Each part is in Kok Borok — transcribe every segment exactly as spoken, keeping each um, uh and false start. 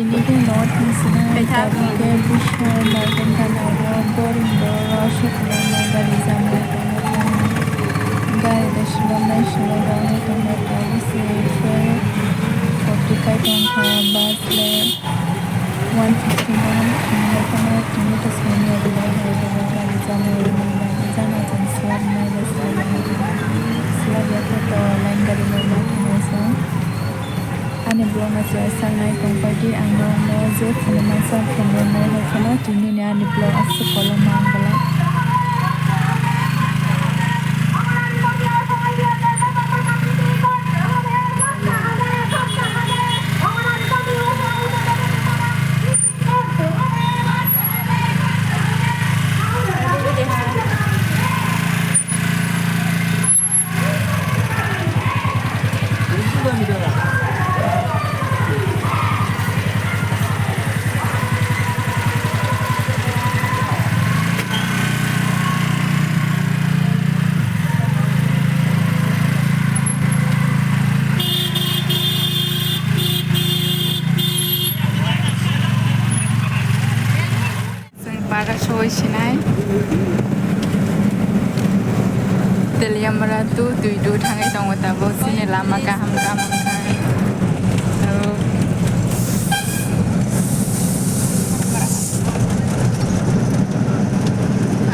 Nini north ni sini tabuk ke Bishal Marganta naio, boring boro aswk kwbangma gari jam oi tongo. Gari de slow nai slow rok oi tongo, tabuk se forty kai tongkha, bus le one fifty no hwnwi phano tini bwskango rwlai hai rwlai gari jam oi rwlai jana chwng swlak nai bwskango swlak ya khe to line gari no ma thangwi chwng. Ani vlog no chwng sanai tongpai di, ang norokno je phunukma chwng phunuknai hai phano tini ni ani vlog aswk kolokma ang belai. Chwng para soi sinai. Teliamura tu twi tu thangwi tongo tabuk chini lama kaham kaham wngkha.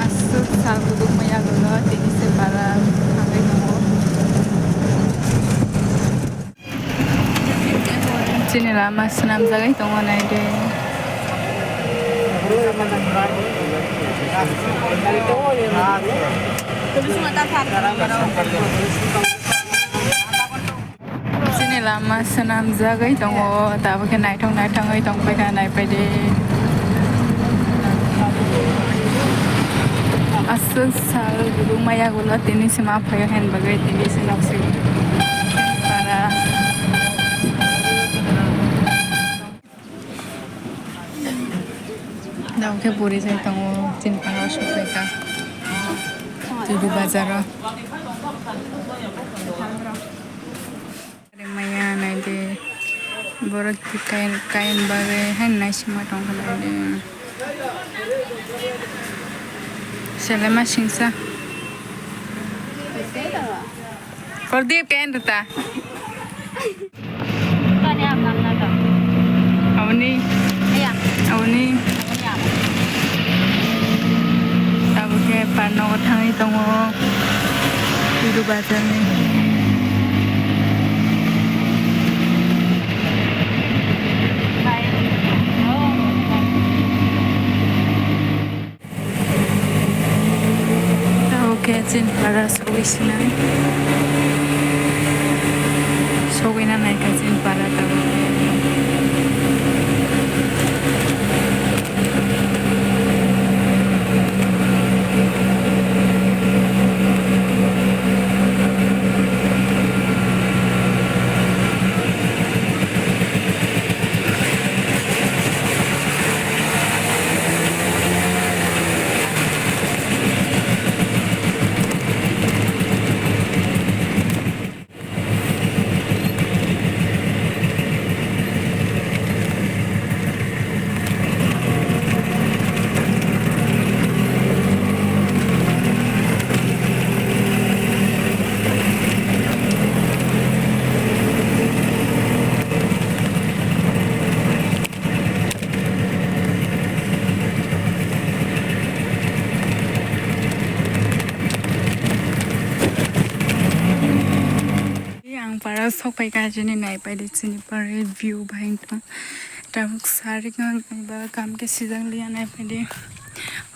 Aswk sal kutung maya gulo tini se para thangwi tongo. Chini lama swnamjagwi tongo, naidi. Chini lama swnamjagwi tongo, tabuk khe naithok naithok wngwi tongpaikha, naipaidi. Aswk sal kubungma yagulo tini se ma phaio hwnwi bagwi tini se nok se para. Tabuk khe puri jai tongo, chini para sokphaikha Tudu bazaro. Maya naidi, borok kain, kain bagwi haino naisingma tongkha naidi. Selema singsa. Pradip, kain rwta. Aboni. Aboni. Tabuk khe par nogo thangwi tongo. Tudu bazarni. Tabuk khe chini para sogwi sinai. Sogwi na naikha chini para tabuk. Ang para sokphaikha, chini naipaidi, chini para view bahai wngtong. Tabuk sarik wng ba kam khe sijak liya, naipaidi.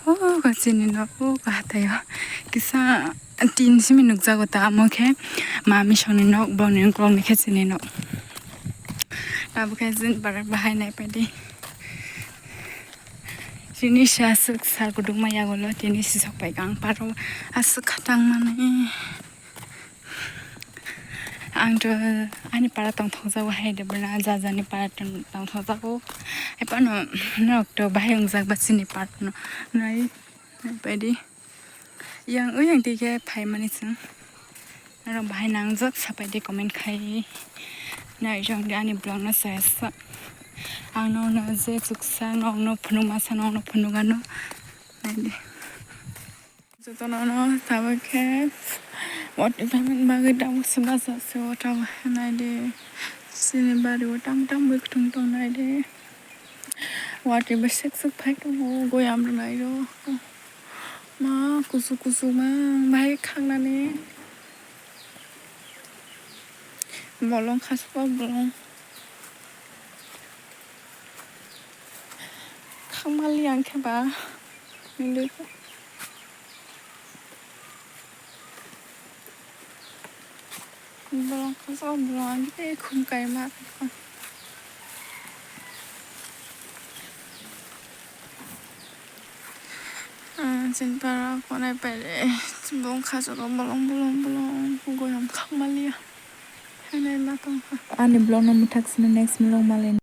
O chini nok, o hataio kisa tin simi nukjago, ta omo khe mami songni nok, bongni ukulokni khe chini nok. Tabuk khe chini para bahai naipaidi. Chini se aswk sal kudukma yagulo tini se sokphaikha ang paro aswk khatang mani. Ang to ani para tongthokjago hai de, bwrwna ja jani para tong-, tongthokjago. Hai phano norok to bahai wngjak ba chini para no nai, naipaidi. Yang, o yang twi khe phaimani chwng. Norok bahai nangjak sapaidi comment khai. Naijak di ani vlog no chaya sak. Ang nokno je chuksa nokno phunukma sa nokno phunukano. Naidi. Jotono no tabuk khe water payment bagwi tabuk se bachajak se o tabuk naidi. Chini bari o tamo tamo bwkhwtwng tong naidi. Water bo sek sek phai tongo goyam rwnai rok. Ma kuchuk kuchuk ma bahai khangnani. Bolong khasok bolong. Khangmali ang khe ba. Nungwi khe. Bolong khasok bolong ang khe khum kaima. Ah, chini para konai paile. Bolong khasok bolong bolong bolong. Goyam khangmali ya. Ani vlog no mwthak sini next vlog malai.